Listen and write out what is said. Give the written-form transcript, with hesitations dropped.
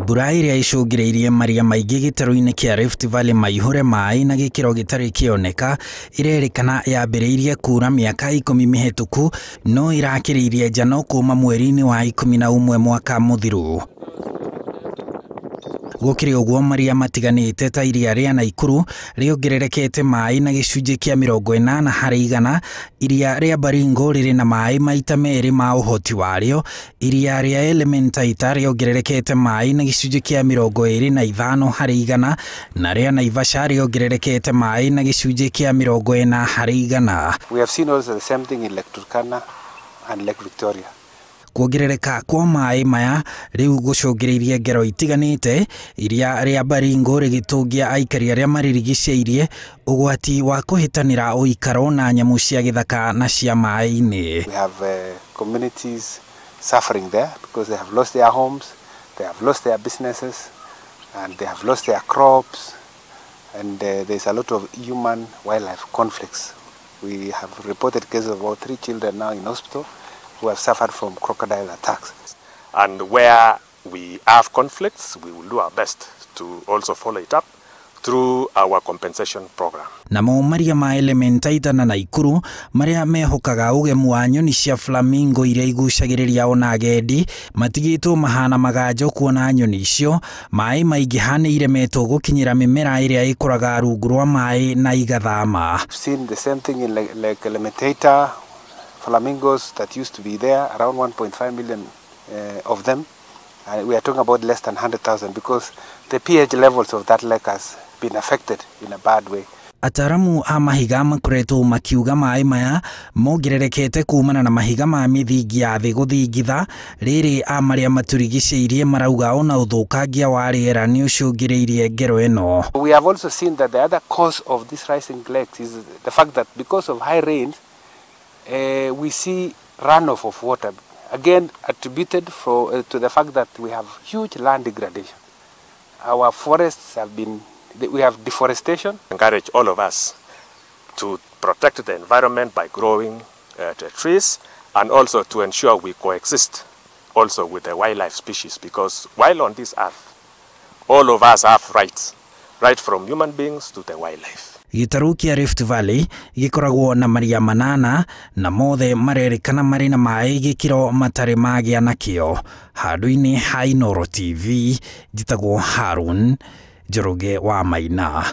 Mbura ĩrĩa ĩcũngĩrĩirie maria maingĩ gĩtarũ-inĩ kĩa Rift Valley maihũre maĩ na gĩkĩro gĩtarĩ kĩoneka ĩrerĩkana yambĩrĩirie kura mĩaka 10 mĩhetũku no ĩrakĩrĩirie njano kuma mweri-inĩ wa 11 mwaka mũthiru. Gũkĩrĩ ũguo maria matiganĩte ta iria rĩa Naikuru rĩongererekete maĩ na gĩcunjĩ kĩa 80 harĩ igana, iria rĩa Baringo rĩrĩ na maĩ maita 2 ma ũhoti warĩo, iria rĩa Elementaita rĩongererekete maĩ na gĩcunjĩ kĩa 25 harĩ igana, na rĩa Naivasha rĩongererekete maĩ na gĩcunjĩ kĩa 40 harĩ igana. We have seen also the same thing in Lake Turkana and Lake Victoria. Kuongerereka kwa maĩ maya rĩu gũcũngĩrĩirie ngero itiganĩte, iria rĩa Baringo rĩgĩtũngia aikari arĩa marĩrigicĩirie ũgwati wa kũhĩtanĩra ũikaro na nyamũ cia gĩthaka na cia maĩ-inĩ. We have communities suffering there because they have lost their homes, they have lost their businesses, and they have lost their crops, and there's a lot of human wildlife conflicts. We have reported cases of about 3 children now in hospital who have suffered from crocodile attacks. And where we have conflicts, we will do our best to also follow it up through our compensation program. Namo maria ma Elementaita na Naikuru maria mehokaga ũgemu wa nyoni cia flamingo iria igucagĩrĩria ona agendi matigĩtwo mahana maganjo kuona nyoni icio maĩ maingĩha nĩ iremetwo gũkinyĩra mĩmera ĩrĩa ĩkũraga rungu rwa maĩ na igathama. We've seen the same thing in Lake Elementaita. Flamingos that used to be there, around 1.5 million of them. We are talking about less than 100,000 because the pH levels of that lake has been affected in a bad way. Ataramu a mahiga makoretwo makiuga maĩ maya mongererekete kumana na mahiga ma mĩthingi ya thĩ gũthingitha, rĩrĩ a marĩa matũrigicĩirie marauga ona ũthũkangia wa rĩera nĩ ũcũngĩrĩirie ngero ĩno. We have also seen that the other cause of this rising lakes is the fact that because of high rains, we see runoff of water, again attributed to the fact that we have huge land degradation. Our forests have been, we have deforestation. Encourage all of us to protect the environment by growing the trees, and also to ensure we coexist also with the wildlife species, because while on this earth, all of us have rights, right from human beings to the wildlife. Gĩtarũ kĩa Rift Valley gĩkoragwo na maria 8 na mothe marerĩkana marĩ na maĩ gĩkĩro matarĩ magĩa nakĩo. Handũ-inĩ ha Inooro TV, njĩtagwo Harun Njoroge wa Maina.